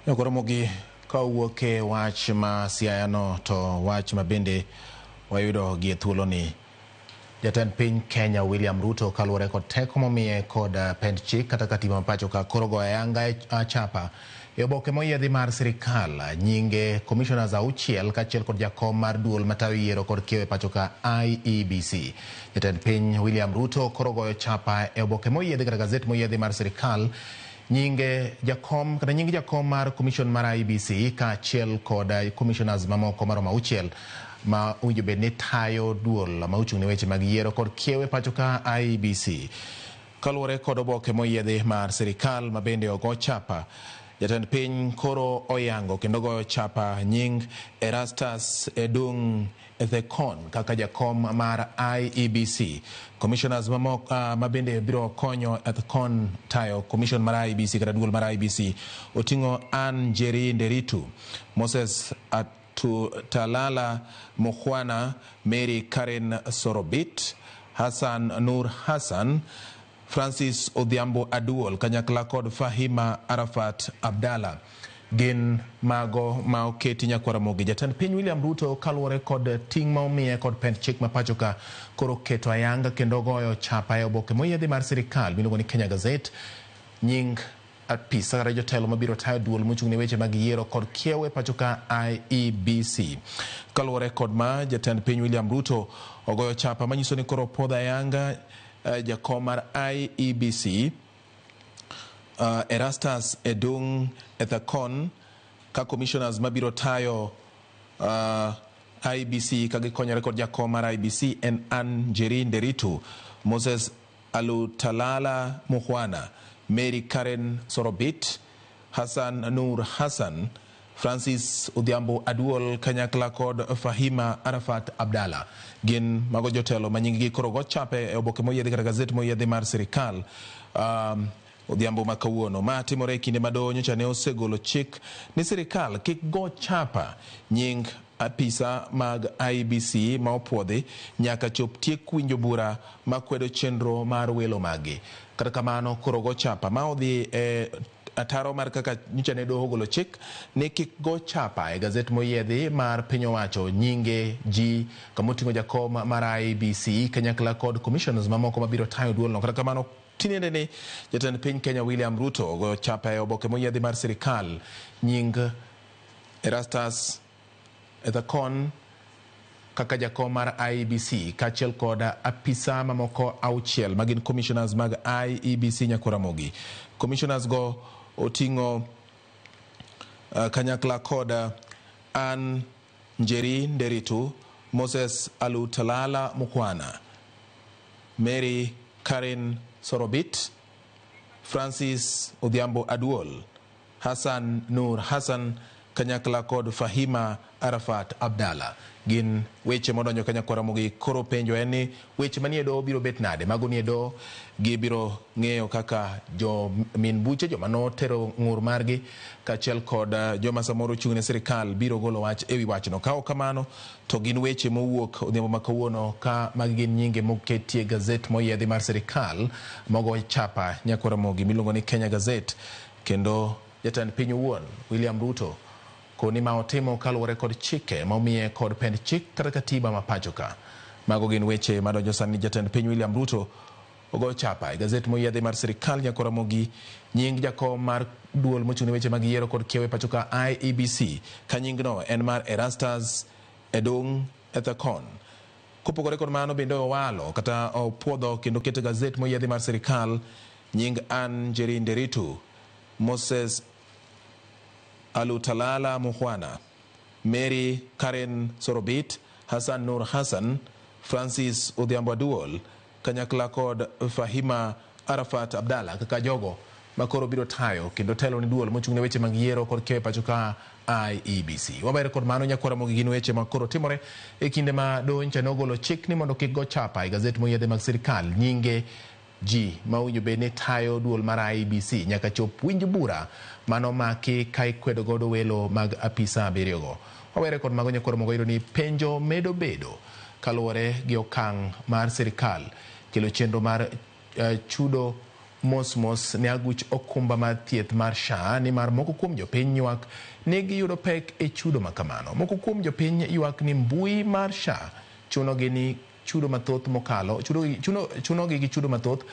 Nyakoromogi ka owuok e wach ma Siaya no to wach ma bende wayudo gi e thuoloni. Jatend piny Kenya William Ruto kaluwore kod teko momiye kod pend chik kata katiba ma pacho ka koro goyo ayanga achapa e oboke moyiedhi mar sirikal nyinge commissioners auchiel kaachiel kod jakom mar duol matayo yiero kod kiewo e pacho ka IEBC. Jatend piny William Ruto koro goyo chapa e oboke moyiedhi kata gazet moyiedhi mar sirikal nyinge jakom kata nying jakom mar commission mar IEBC kaachiel kod commissioners mamoko maromo auchiel ma owinjo bed ni tayo duol ma ochung' ne weche mag yiero kod kiewo e pacho ka IEBC. Kaluwore kod oboke moyiedhi mar sirikal ma bende ogo chapa, jatend piny koro oyango kendo goyo chapa nying Erastus Edung Ethekon kaka jakom mar IEBC. Commissioners mamoko ma bende biro konyo Ethekon tayo commission mar IEBC kata duol mar IEBC oting'o Ann Njeri Nderitu, Moses Talala Mukhwana, Mary Karen Sorobit, Hassan Nur Hassan, Francis Odhiambo Aduol kanyakla kod Fahima Arafat Abdalla. Gin mago ma oketi Nyakwaramogi. Jatend piny William Ruto kaluwore kod ting' ma omiye kod pend chik ma pacho ka koro keto ayanga kendo goyo chapa e oboke moyiedhi mar sirikal miluongo ni Kenya Gazette nying apisa kata jotelo mabiro tayo duol mochung' ne weche mag yiero kod kiewo e pacho ka IEBC. Kaluwore kod ma, jatend piny William Ruto ogoyo chapa manyiso ni koro puodho ayanga jakom mar IEBC Erastus Edung Ethekon ka commissioners mabiro tayo IEBC ka gikonyore kod jakom mar IEBC en Ann Njeri Nderitu, Moses Alutalala Mukhwana, Mary Karen Sorobit, Hassan Nur Hassan, Francis Odhiambo Aduol kanyakla kod Fahima Arafat Abdalla. Gin mago jotelo ma nying gi koro go chape e oboke moyiedhi kata gazet moyiedhi mar sirikal. Odhiambo ma kawuono. Ma timore e kinde ma doho nyocha ne osegolo chik ni sirikal kik go chapa nying apisa mag IEBC ma opuodhi nyaka chop tiek winjo bura makwedo chenro mar welo maggi. Kata kamano koro go chapa ma odhi e ataro mar kaka nyocha ne doho ogolo chik ni kik go chapa e gazet moyiedhi mar piny owacho nyinge ji kamoting'o jakom mar IEBC kanyakla kod commissioners mamoko mabiro tayo duolno. Kata kamano tinende ni jatend piny Kenya William Ruto ogoyo chapa e oboke moyiedhi mar sirikal nying Erastus Ethekon kaka jakom mar IEBC kaachiel kod apisa mamoko auchiel magin commissioners mag IEBC Nyakoramogi. Commissioners go oting'o kanyakla kod Ann Njeri Nderitu, Moses Alutalala Mukhwana, Mary Karen Sorobit, Francis Odhiambo Aduol, Hassan Nur Hassan kanyakla kod Fahima Arafat Abdalla. Gin weche modonjo ka Nyakwaramogi. Koro penjo en ni weche manie doho biro bet nade? Mago nie doho gibiro ng'eyo kaka jo min buche joma notero ng'ur margi kaachiel kod joma samoro ochung' ne sirikal biro golo wach ewi wachno. Ka ok kamano to gin weche mowuok odhiambo ma kawuono ka magi gin nyinge moketie gazet moyiedhi mar sirikal mogo chapa Nyakwaramogi miluongo ni Kenya Gazette kendo jatend piny owuon William Ruto koni ma otimo kaluwore kod chike ma omiye kod pend chik kata katiba ma pacho ka. Mago gin weche madonjo sani jatend piny William Ruto ogo chapa e gazet moyiedhi mar sirikal Nyakoramogi nying jakom mar duol mochung' ne weche mag yiero kod kiewo e pacho ka IEBC ka nyingno en mar Erastus Edung Ethekon. Kopogore kod mano bende owalo kata opuodho kendo keto gazet moyiedhi mar sirikal nying Ann Njeri Nderitu, Moses Alutalala Mukhwana, Mary Karen Sorobit, Hassan Nur Hassan, Francis Odhiambo Aduol kanyakla kod Fahima Arafat Abdalla kaka jogo makoro biro tayo kendo telo ne duol mochung' ne weche mag yiero kod kiewo e pacho ka IEBC. Waber kod mano Nyakwaramogi gin weche ma koro timore e kinde ma doho nyocha nogolo chik ni mondo kik go chapa e gazet moyiedhi mag sirikal nyinge ji ma owinjo bed ni tayo duol mar IEBC nyaka chop winj bura manomaki ka ikwedo godo welo mag apisa abiriyo go. Wawere kod mago Nyakwaramogi wayudo ni penjo medo bedo kaluwore gi okang' mar sirikal kelo chenro mar chudo mos mos ne aguch okumba mar thieth mar SHA nimar moko kuom jopiny ywak ni giyudo pek e chudo ma kamano. Moko kuom jopiny ywak ni mbui mar SHA chunogi ni chudo mathoth mokalo chunogi gi chudo mathoth.